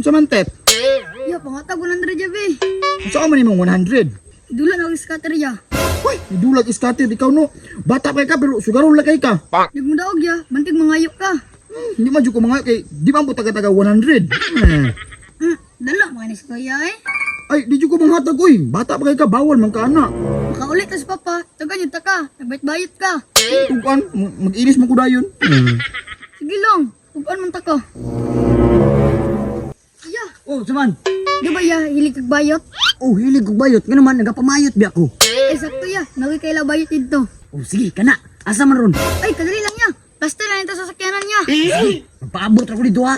Unsa man, Tep? Ya, pangatag 100 ya be. Unsa man imong 100? Dula na og scatter ya. Uy, idulag iskater ikaw no. Bata pa ka pero sugarol la kay ka. Nagmudaog ya, bantig mangayo ka. Hindi man jud ko mga kay di man po taga-taga 100. Hmm. Dala mga ni si kuya eh. Ay, di jud ko manghatag oy. Bata pa kay ka, bawal man ka ana. Makaulit ta si papa, taga ta ka, nagbayot-bayot ka. Tugan, mag-ilis man ko dayon. Hmm. Sige lang, upan man ta ka. Ya, Oh, saman. di ba ya, hilig kag bayot? Oh, hilig kog bayot. Nga naman, nagapamayot biya ko. Eh, sakto ya, nawi kay la bayot dito. Oh, sige, kana. Asa man ron? Ay, kadali lang ya. Basta lang ito sa sakyanan niya. Sige, magpaabot ra ko dito ha.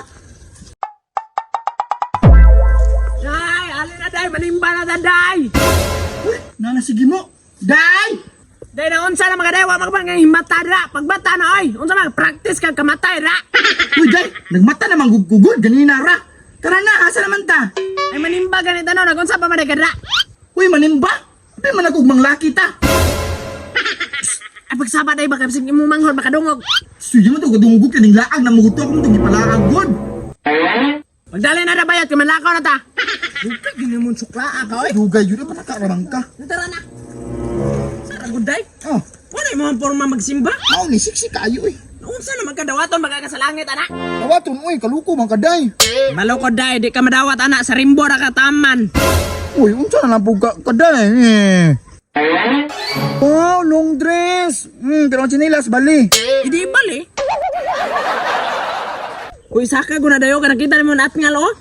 Day, alin na day, manimba na ta day. Uy, nana sige mo. Day! Day na unsa na mga day, wa magban nga himata ra. Pagbata na oy, unsa man practice kag kamatay ra. Uy, day, nagmata naman gugugod ganina ra. Tara na, asa naman ta? Ay manimba ganito no, nagunsa pa man day ka ra. Uy, manimba. Abi man ako manglaki ta. Ay pagsaba day baka bisag imong manghod makadungog. Suyo mo to gadungog kining laag na muguto ako mo gipalaag god. Magdali na ra bayot kay manlakaw na ta. Dugay gini mo suklaa ka oy. Dugay jud pa nakaramang ka. Tara na. Sara gud day. Oh, Wala mo ang porma magsimba. mao ni siksi kaayo oy. Unsa na magkadawaton magkakasalangit ana. Dawaton oy, kaluko man ka day. Maloko day, di ka madawat ana sa rimbo ra ka taman. Uy, unsa na lang po ka kaday? Eh. Wow, long dress. Pero ang tsinelas bali. Hindi bali. Uy, saka guna dayo ka nakita nimo na atngal oh.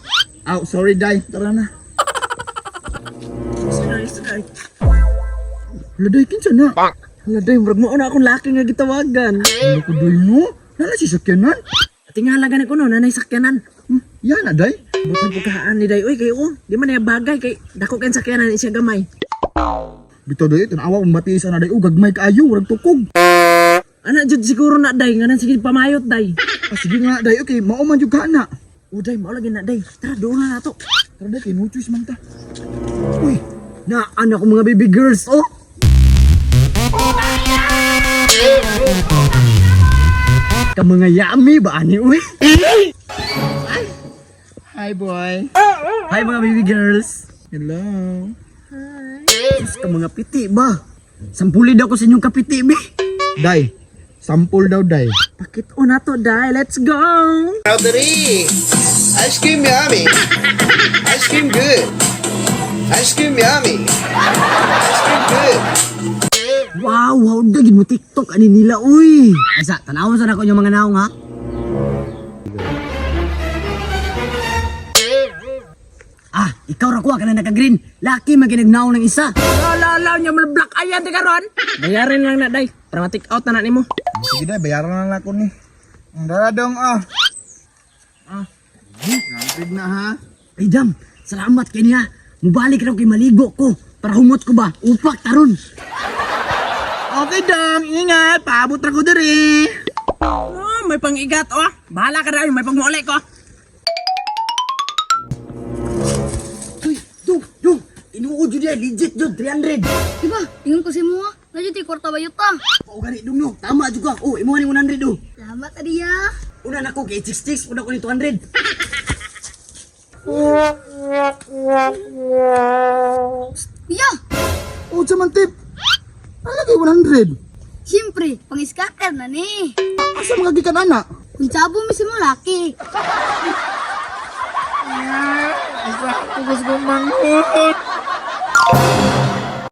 Aw, sorry day. Tara na. Sorry, sorry. Hala day, kinsa na? Hala day, murag mao na akong laki nga gitawagan. Hala ko day no. Nana si sakyanan. Tingala gani ko no, nanay sakyanan. Yan na day. Butang pugkaan ni day, uy kay oh, di man niya bagay kay dako kay sakyanan ni siya gamay. Bitaw day, tanawa kong bati sa na day. Oh, gagmay kaayo, murag tukog. Ana jud siguro na day, nganan sige pamayot day. Ah, sige nga day, okay, mao man jud ka na. O day, mao lagi na day. Tara doon na nato. Tara day, kay no choice man ta. Uy, Na, anak ko mga baby girls, oh. Ka mga yummy ba ani uy? Hi boy. Hi mga baby girls. Hello. Sus ka mga piti ba? Sampuli daw ko sa inyong kapiti, bi. Day, sampol daw day. Pakit o na to day, let's go. Strawberry! Ice cream yummy! Ice cream good! Ice cream yummy! Ice cream good! Wow, wow, dagid mo TikTok ani nila uy. Asa, tanawon sa nako yung mga naong ha. Ah, ikaw ra kuha ka na naka-green. Laki man kinagnaong ng isa. La la la, nya mo black ayan ti karon. Bayarin lang na day, para ma-take out na na nimo. Sige day, bayaran na lang ako ni. Ang dara dong ah. Ah. Rampid na ha. Ay dam, salamat kay niya. Mubalik raw kay maligo ko para humot ko ba. Upak taron. Okay dong, ingat. Paabot ra ko diri. Oh, may pangigat oh. Bahala ka daw, may pangmuuli ko. Uy, dung, dung. Tinuod jud legit jud 300. Di ba, ingon ko si mo ah. Nadyo ti kwarta bayot ta. O gani dung no, tama jud ka. Oh, imo ni 100 do. Salamat adiya. Una nako kay 66, una ko ni 200. Kuya, Unsa man tip? Ano kay 100? siyempre, pang-scatter na ni. Asa mga gikan ana? Kung sabo mi si mo laki. Asa ko gusto manghod.